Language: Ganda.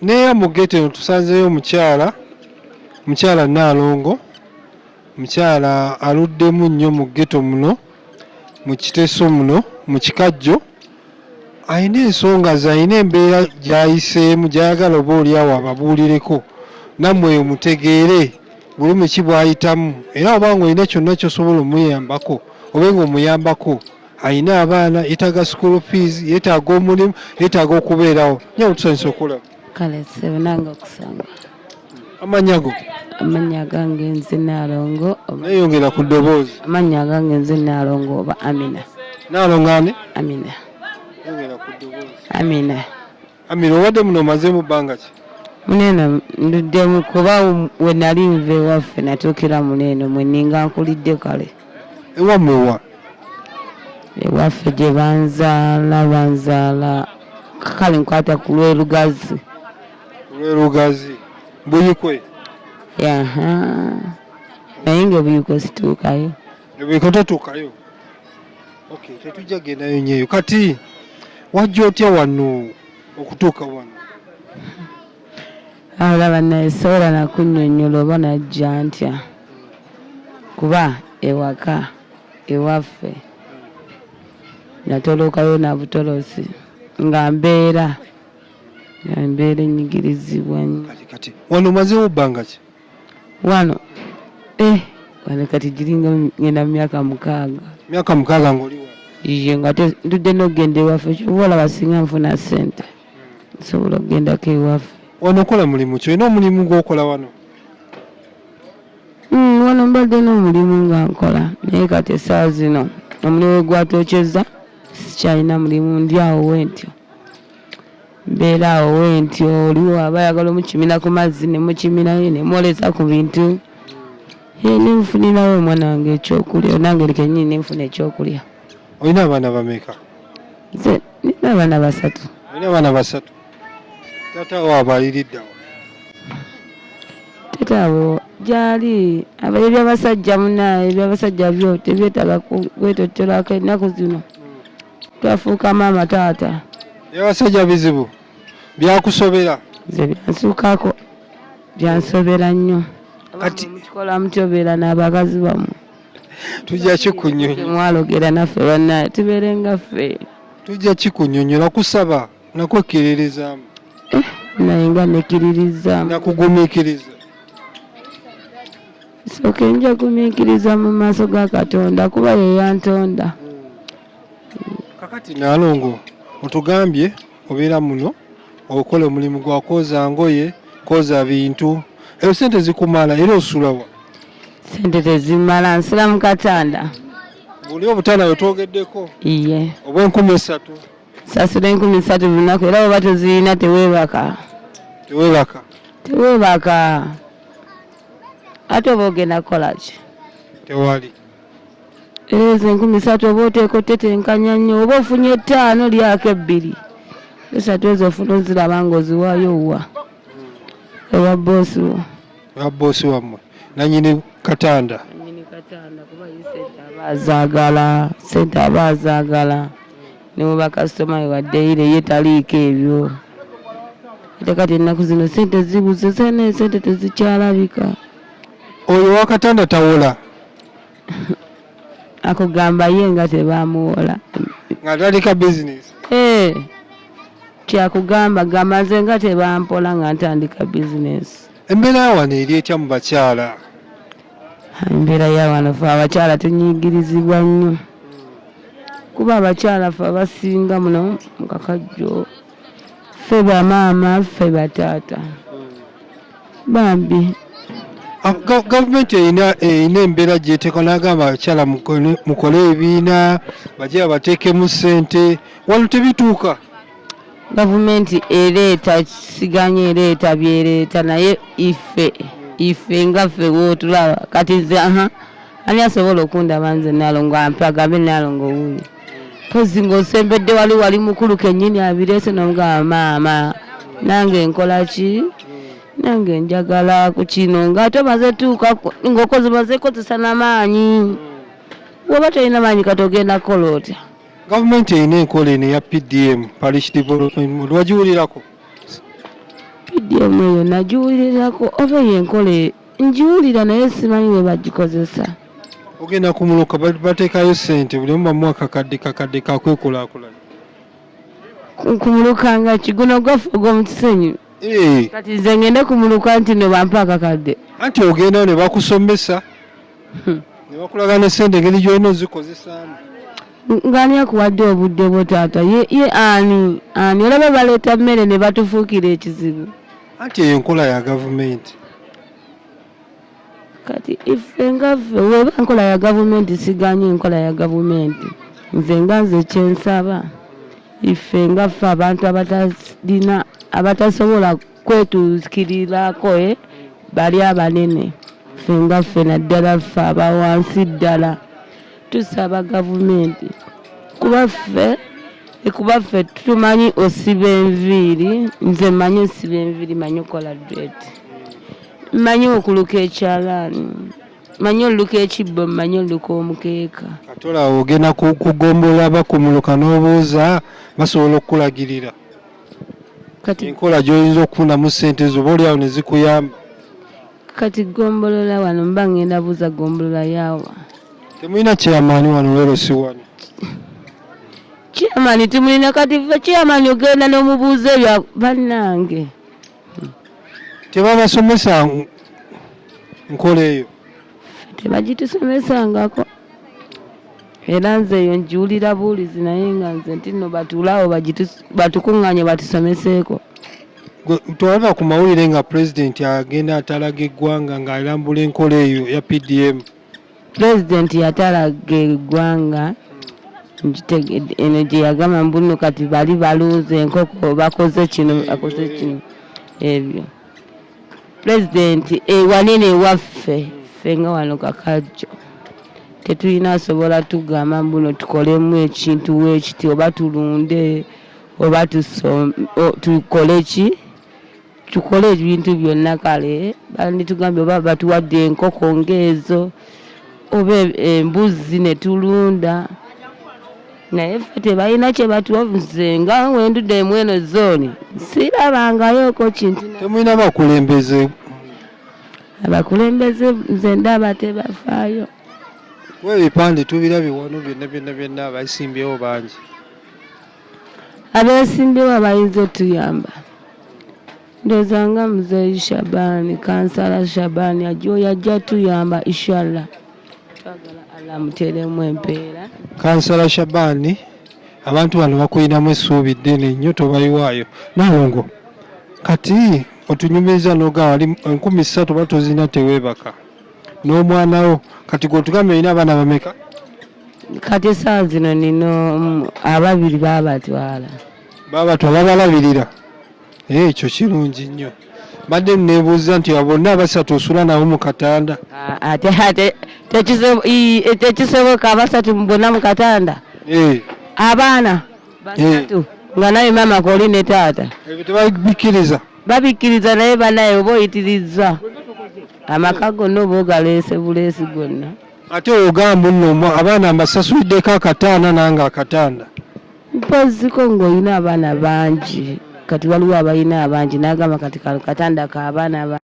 Neera mu ghetto eno tusanzeeyo omukyala, mukyala Nnaalongo, mukyala aluddemu nnyo mu ghetto muno, mu Kiteso muno, mu Kikajjo, alina ensonga ze, alina embeera gy'ayiseemu gy'ayagala oba oli awo ababuulireko nammwe mutegeere bulumi ki bw'ayitamu era oba ng'olina kyonna ky'osobola omuyambako obe ng'omuyambako. Alina abaana, yetaaga school fees, yetaaga omulimu, yetaaga okubeerawo. Nyabo tusanyuse okulaba. Kale ssebo nange okusanga. Amannya go? Amannya agange nze Nnaalongo. Naye yongera ku ddoboozi. Amannya agange nze Nnaalongo oba Amina. Nnaalongo ani? Amina. Yongera ku ddoboozi. Amina. Amina, obadde muno omazeemu bbanga ki? Muno eno nduddemu kuba we nali nva ewaffe natuukira muno eno mwe nninga nkulidde kale. Ewammwe wa? Ewaffe gye banzaala banzaala kale nkwata ku lw'e Lugazi. Ku lw'e Lugazi. Buikwe? Aha. Naye nga e Buikwe situukayo. E Buikwe totuukayo? Okay, tetujja kugendayo nnyo eyo. Kati wajja otya wano okutuuka wano? Olaba naye sobola nakunnyonnyola oba najja ntya kuba ewaka ewaffe natolokayo na butolosi nga mbeera nga mbeera ennyigirizibwa nnyo. Kati kati wano omazeewo bbanga ki? Wano eh wano kati giringa ngenda mu myaka 6. Myaka 6 ng'oli wano? Iye nga ndudde n'okugenda ewaffe ky'oba olaba singa nfuna ssente nsobola okugendako ewaffe. Wano okola mulimu ki? Olina omulimu gw'okola wano? Wano mbadde n'omulimu nga nkola naye kati essaawa zino omulimu we gwatwokyezza sikyalina mulimu ndi awo wentyo. Mbeera awo wentyo oli aba ayagala omukimira ku mazzi ne mukimirayo ne mwolesa ku bintu ne nfunirawo omwana wange ekyokulya nange kennyini ne nfuna ekyokulya. Olina abaana bameka? Nze nina abaana 3. Olina abaana 3? Taata waabwe aliridda wa? Taata waabwe gy'ali ebyabasajja munaaye ebyabasajja byo tebyetaaga kwetotterako ennaku zino. Twafuuka maama taata. Ebyabasajja bizibu byakusobera? Nze byansuukako byansobera nnyo. Kati mukikola mutyo obeera n'abakazi bammwe. Tujja kikunyonyola. Mwalogera naffe bannaye tubeere nga ffe. Tujja kikunyonyola kusaba nakwekkiririzaamu. Naye nga nekkiririzaamu. Nakugumiikiriza. Sooka nja gumiikiriza mu maaso ga Katonda kuba ye yantonda. Kakati Nnaalongo otugambye obeera muno okola omulimu gwa kwoza ngoye, kwoza bintu, ezo ssente zikumala era osula wa? Ssente tezimala nsula mu katanda. Buli obutanda bwe twogeddeko? Iye. Obw'enkumi 3? Nsasula 3000 buli lunaku era bw'oba tozirina teweebaka. Teweebaka? Teweebaka. Ate oba ogenda kukola ki? Tewali. Era ezo 3000 oba oteeka otetenkanya nnyo oba ofunye 5 lyako 2. 3 ezo ofuna oziraba ng'oziwaayo wa? Ewa bboosi wo. Ewa bboosi wammwe nannyini katanda. Nannyini katanda kuba ye ssente aba azaagala, ssente aba azaagala. Ne bw'oba kasitoma we wa daily ye taliiko ebyo. Ate kati ennaku zino ssente zibuze ssente tezikyalabika. Oyo owa katanda tawola? Akugamba ye nga tebamuwola. Ng'atandika bizinesi? Eh, kyakugamba gamba nze nga tebampola nga ntandika bizinesi. Embeera ya wano eri etya mu bakyala? Embeera ya wano ffe abakyala tunyigirizibwa nnyo. Kuba abakyala ffe abasinga muno mu Kakajjo ffe bamaama ffe bataata. Bambi. Gavumenti erina embeera gy'eteeka n'agamba abakyala mukole ebibiina bajje babateekemu ssente wano tebituuka. Gavumenti ereeta siganya ereeta byereeta naye ife ife nga ffe wootulaba kati nze aha ani asobola okundaba nze Nnaalongo ampe agambe Nnaalongo wuuyo mpozzi ng'osembedde wali wali mukulu kennyini abireese n'omugamba maama nange nkola ki nange njagala ku kino ng'ate omaze tuuka ng'okoze omaze kozesa n'amaanyi bw'oba tolina maanyi kati ogenda kukola otya? Gavumenti erina enkola eno eya PDM, Parish Development Model, wagiwulirako? PDM eyo nagiwulirako oba eyo enkola ngiwulira naye simanyi we bagikozesa. Ogenda ku muluka bateekayo ssente buli omu bamuwa kakadde kakadde kakwekulaakulanya. Ku muluka nga ki guno gwaffe ogw'omu Kisenyi? Eh. Kati nze ngende ku muluka nti no bampe akakadde? Anti ogendayo ne bakusomesa ne bakulaga ne ssente engeri gy'olina ozikozesaamu. Ng'ani akuwadde obudde bwo taata? Ye, ye ani? Ani? Olaba baleeta mmere ne batufuukira ekizibu. Anti eyo nkola ya gavumenti. Kati iffe nga ffe weba nkola ya gavumenti siganye enkola ya gavumenti. Nze nga nze kyensaba iffe nga ffe abantu abatalina abatasobola kwetuukirirako eh, bali abanene ffe nga ffe naddala ffe aba wansi ddala tusaba gavumenti kuba ffe kuba ffe tumanyi osiba enviiri nze manyi osiba enviiri manyi okola dread manyi okuluka ekyalaani manyi oluka ekibbo manyi oluka omukeeka. Kati olaba ogenda ku ggombolola bakumuluka n'obuuza basobola okukulagirira Kati enkola gy'oyinza okufunamu ssente zo oba oli awo ne zikuyamba. Kati ggombolola wano mba ngenda buuza ggombolola yaawa? Temulina chairman wano leero si wano. Chairman tumulina kati ffe chairman ogenda n'omubuuza ebya bannange. Tebabasomesa nkola eyo? Tebagitusomesangako era nze eyo ngiwulira buwulizi naye nga nze nti nno batuule awo batukuŋŋaanye batusomeseeko. Twalaba ku mawulire nga pulezidenti agenda atalaga eggwanga ng'alambula enkola eyo ya PDM. Pulezidenti yatalaga eggwanga nkitegedde eno gye yagamba mbu nno kati bali balunze enkoko bakoze kino bakoze kino ebyo. Pulezidenti ewanene ewaffe ffe nga wano Kakajjo tetulina asobola tugamba mbu no tukolemu ekintu weekiti oba tulunde oba tukole ki tukole ebintu byonna kale banditugambye oba batuwadde enkoko ng'ezo oba embuzi ne tulunda naye ffe tebalina kye batuwa nze nga wendudde mu eno zooni sirabangayooko kintu. Temulina bakulembeze? Abakulembeze nze ndaba tebafaayo. Kuba ebipande tubirabye wano byonna byonna byonna abasimbyewo bangi. Abeesimbyewo abayinza otuyamba ndowooza nga Muzeeyi Shabani, Kansala Shabani oyo ajja tuyamba inshallah. Twagala Allah amuteeremu empeera. Kansala Shabani, abantu bano bakulinamu essuubi ddene nnyo tobayiwaayo. Nalongo, kati otunyumiriza n'ogamba wali 3000 oba tozirina teweebaka n'omwana wo kati gwe otugambye olina abaana bameka? Kati essaawa zino nina ababiri baabatwala. Baabatwala babalabirira? Ekyo kirungi nnyo. Mbadde neebuuza nti bonna abasatu osula nabo mu katanda. Ate ate tekisoboka abasatu bonna mu katanda. Abaana basatu nga naye maama koli ne taata. Ebyo tebabikkiriza? Babikkiriza naye banaye oba oyitirizza amaka gonna oba ogaleese buleesi gonna. Ate ogamba nno abaana mbasasuliddeko akataana nange akatanda. Mpoziko ng'olina abaana bangi kati waliwo abalina abangi n'agamba kati kano katanda k'abaana.